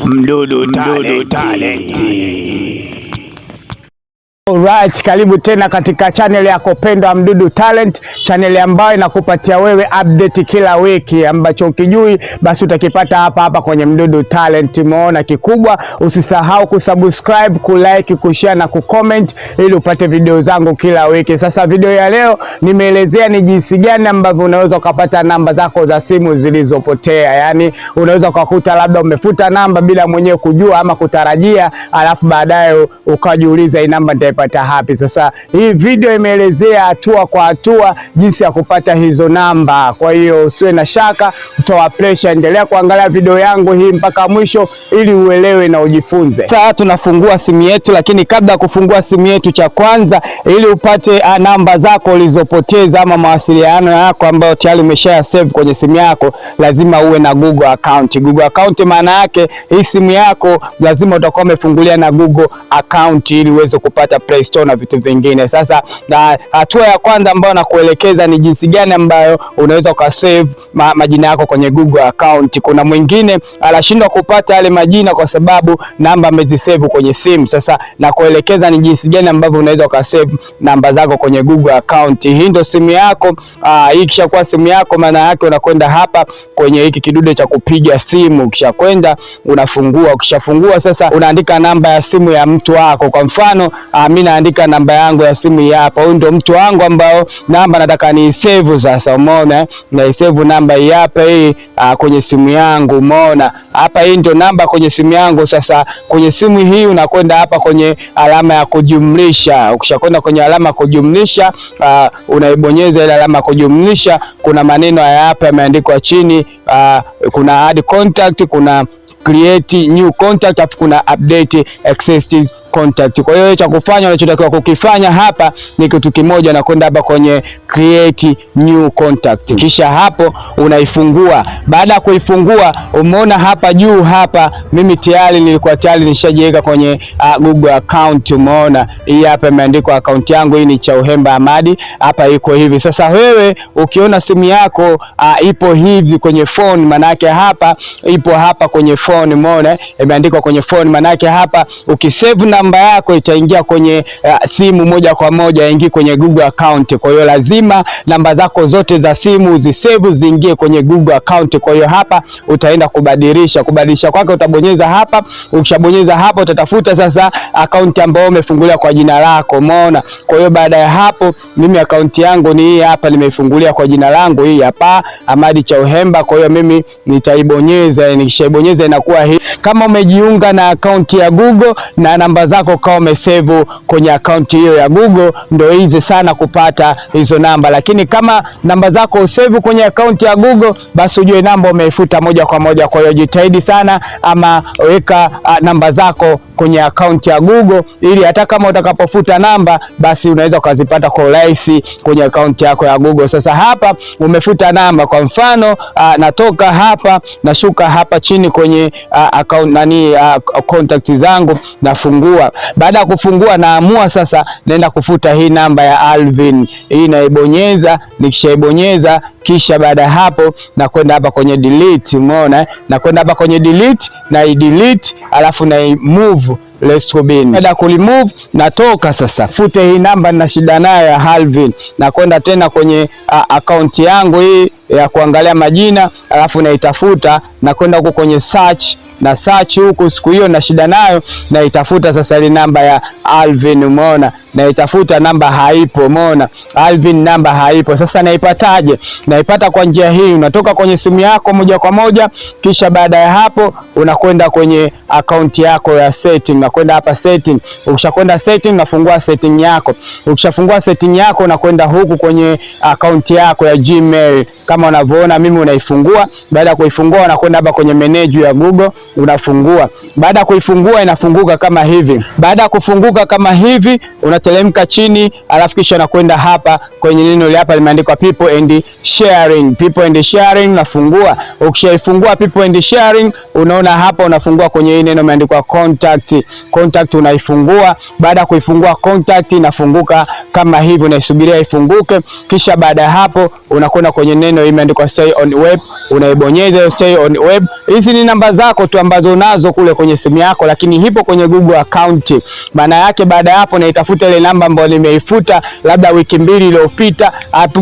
Mdudu Talent. Alright, karibu tena katika channel yako pendwa Mdudu Talent, channel ambayo inakupatia wewe update kila wiki. Ambacho ukijui basi utakipata hapa hapa kwenye Mdudu Talent. Umeona kikubwa, usisahau kusubscribe, kulike, kushare na kucomment ili upate video zangu kila wiki. Sasa video ya leo nimeelezea ni jinsi gani ambavyo unaweza ukapata namba zako za simu zilizopotea. Yaani unaweza ukakuta labda umefuta namba bila mwenyewe kujua ama kutarajia, alafu baadaye ukajiuliza hii namba nitaipata wapi? Sasa hii video imeelezea hatua kwa hatua jinsi ya kupata hizo namba. Kwa hiyo usiwe na shaka, toa pressure, endelea kuangalia video yangu hii mpaka mwisho ili uelewe na ujifunze. Sasa tunafungua simu yetu, lakini kabla ya kufungua simu yetu, cha kwanza ili upate namba zako ulizopoteza ama mawasiliano yako ambayo tayari umesha save kwenye simu yako, lazima uwe na Google account. Google account maana yake hii simu yako lazima utakuwa umefungulia na Google account ili uweze kupata Play Store na vitu vingine. Sasa na hatua ya kwanza ambayo nakuelekeza ni jinsi gani ambayo unaweza ukasave majina yako kwenye Google account. Kuna mwingine anashindwa kupata yale majina kwa sababu namba amezisave kwenye simu. Sasa nakuelekeza ni jinsi gani ambavyo unaweza ukasave namba zako kwenye Google account. Hii ndio simu yako. Hii ikishakuwa simu yako, maana yake unakwenda hapa kwenye hiki kidude cha kupiga simu. Ukishakwenda unafungua. Ukishafungua sasa unaandika namba ya simu ya mtu wako. Kwa mfano mimi naandika namba yangu ya simu hii hapa. Huyu ndio mtu wangu ambao namba nataka ni save sasa, umeona? Na save namba hii hapa hii kwenye simu yangu, umeona? Hapa hii ndio namba kwenye simu yangu. Sasa kwenye simu hii unakwenda hapa kwenye alama ya kujumlisha. Ukishakwenda kwenye alama ya kujumlisha, unaibonyeza ile alama ya kujumlisha. Kuna maneno haya hapa yameandikwa chini, kuna add contact, kuna create new contact, alafu kuna update existing contact. Kwa hiyo cha kufanya, unachotakiwa kukifanya hapa ni kitu kimoja, na kwenda hapa kwenye create new contact, kisha hapo unaifungua. Baada ya kuifungua, umeona hapa juu hapa, mimi tayari nilikuwa tayari nishajiweka kwenye Google account. Umeona hii hapa imeandikwa account yangu hii ni Chauhemba Ahmadi, hapa iko hivi. Sasa wewe ukiona simu yako ipo hivi kwenye phone, manake hapa ipo hapa kwenye phone, umeona imeandikwa kwenye phone, manake hapa ukisave namba yako itaingia kwenye simu moja kwa moja, ingie kwenye Google account. Kwa hiyo lazima namba zako zote za simu uzisave ziingie kwenye Google account. Kwa hiyo hapa utaenda kubadilisha. Kubadilisha kwake utabonyeza hapa. Ukishabonyeza hapa utatafuta sasa account ambayo umefungulia kwa jina lako, umeona. Kwa hiyo baada ya hapo, mimi account yangu ni hii hapa, nimeifungulia kwa jina langu hii hapa, Ahmadi Chauhemba. Kwa hiyo mimi nitaibonyeza, nikishaibonyeza inakuwa hii. Kama umejiunga na account ya Google na namba zako kama umesave kwenye account hiyo ya Google, ndio easy sana kupata hizo namba, lakini kama namba zako usave kwenye account ya Google, basi ujue namba umeifuta moja kwa moja. Kwa hiyo jitahidi sana, ama weka namba zako kwenye account ya Google ili hata kama utakapofuta namba basi unaweza ukazipata kwa urahisi kwenye account yako ya Google. Sasa hapa umefuta namba, kwa mfano natoka hapa nashuka hapa chini kwenye account nani contact zangu nafungua. Baada ya kufungua, naamua sasa naenda kufuta hii namba ya Alvin. Hii naibonyeza, nikishaibonyeza kisha baada ya hapo nakwenda hapa kwenye delete, umeona? Nakwenda hapa kwenye delete na i delete, alafu na i move recycle bin. Baada ya kulimove natoka sasa, fute hii namba nina shida nayo ya Alvin, nakwenda tena kwenye akaunti yangu hii ya kuangalia majina, alafu naitafuta, nakwenda huko kwenye search na search huku, siku hiyo na shida nayo, naitafuta sasa ile namba ya Alvin, umeona, naitafuta namba haipo, umeona, Alvin namba haipo. Sasa naipataje? Naipata kwa njia hii, unatoka kwenye simu yako moja kwa moja, kisha baada ya hapo unakwenda kwenye akaunti yako ya setting, unakwenda hapa setting. Ukishakwenda setting, unafungua setting yako. Ukishafungua setting yako, unakwenda huku kwenye akaunti yako ya Gmail kama unavyoona mimi, unaifungua. Baada ya kuifungua, unakwenda hapa kwenye manage ya Google, unafungua. Baada ya kuifungua, inafunguka kama hivi. Baada ya kufunguka kama hivi, unateremka chini, alafu kisha unakwenda hapa kwenye neno hapa limeandikwa people and sharing. People and sharing unafungua. Ukishaifungua people and sharing, unaona hapa unafungua kwenye hii neno imeandikwa contact. Contact unaifungua. Baada ya kuifungua contact, inafunguka kama hivi, unaisubiria ifunguke. Kisha baada ya hapo unakwenda kwenye neno imeandikwa stay on web, unaibonyeza stay on web. Hizi ni namba zako tu ambazo unazo kule kwenye simu yako, lakini ipo kwenye Google account. Maana yake baada ya hapo naitafuta ile namba ambayo nimeifuta labda wiki 2 iliyopita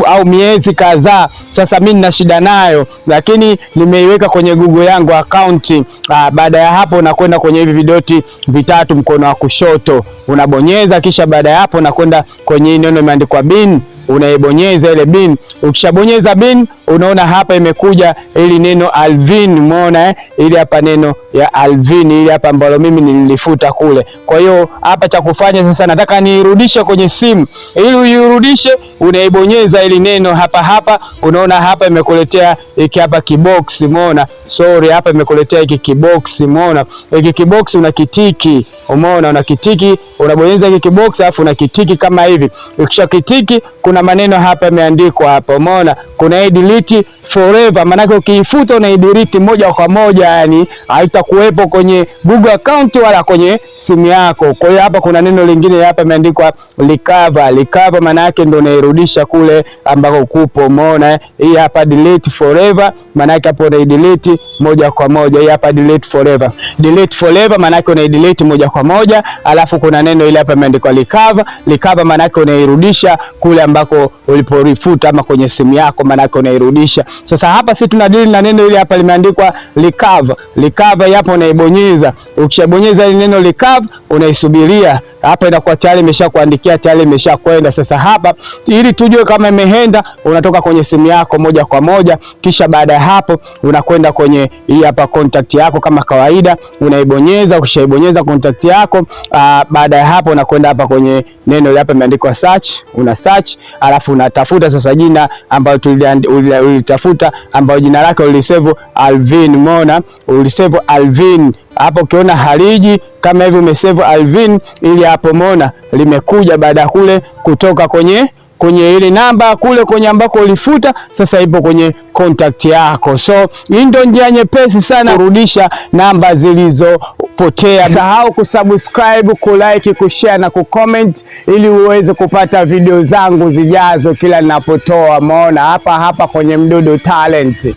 au miezi kadhaa. Sasa mimi nina shida nayo, lakini nimeiweka kwenye Google yangu account. Baada ya hapo nakwenda kwenye hivi vidoti vitatu mkono wa kushoto, unabonyeza. Kisha baada ya hapo nakwenda kwenye neno imeandikwa bin, unaibonyeza ile bin. Ukishabonyeza bin, unaona hapa imekuja ili neno Alvin, umeona ili hapa neno ya Alvin, ili hapa ambalo mimi nililifuta kule. Kwa hiyo hapa cha kufanya sasa, nataka niirudishe kwenye simu. Ili uirudishe, unaibonyeza ili neno hapa hapa, unaona hapa imekuletea hiki hapa kibox, umeona? Sorry, hapa imekuletea hiki kibox, umeona? Hiki kibox unakitiki, umeona? Unakitiki, unabonyeza hiki kibox alafu unakitiki kama hivi. Ukishakitiki kuna maneno hapa yameandikwa hapa, umeona? Kuna hii delete forever, maanake ukiifuta unaidelete moja kwa moja, yani haitakuwepo kwenye Google account wala kwenye simu yako. Kwa hiyo hapa kuna neno lingine hapa imeandikwa recover. Recover maana yake ndio unairudisha kule ambako kupo, umeona? Hii hapa delete forever, maana yake hapo unaidelete moja kwa moja. Hii hapa delete forever, delete forever maana yake unaidelete moja kwa moja. Alafu kuna neno ile hapa imeandikwa recover. Recover maana yake unairudisha kule ambako ulipolifuta ama kwenye simu yako, maana yake unairudisha. Sasa hapa sisi tunadili na neno ile hapa limeandikwa recover. Recover hapo unaibonyeza. Ukishabonyeza ile neno recover, unaisubiria hapa, inakuwa tayari imeshakuandikia, tayari imeshakwenda. Sasa hapa ili tujue kama imeenda, unatoka kwenye simu yako moja kwa moja, kisha baada ya hapo unakwenda kwenye hii hapa contact yako kama kawaida, unaibonyeza. Ukishaibonyeza contact yako, baada ya hapo unakwenda hapa kwenye neno hapa imeandikwa search, una search, alafu unatafuta sasa jina ambalo ulitafuta, ambayo jina lake ulisave Alvin. Umeona, ulisave Alvin hapo, ukiona haliji kama hivi umesave Alvin, ili hapo umeona limekuja baada ya kule kutoka kwenye ile namba kule kwenye ambako ulifuta, sasa ipo kwenye contact yako. So hii ndio njia nyepesi sana kurudisha namba zilizopotea. Sahau kusubscribe, kulike, kushare na kucomment ili uweze kupata video zangu zijazo kila ninapotoa. Umeona hapa hapa kwenye Mdudu Talent.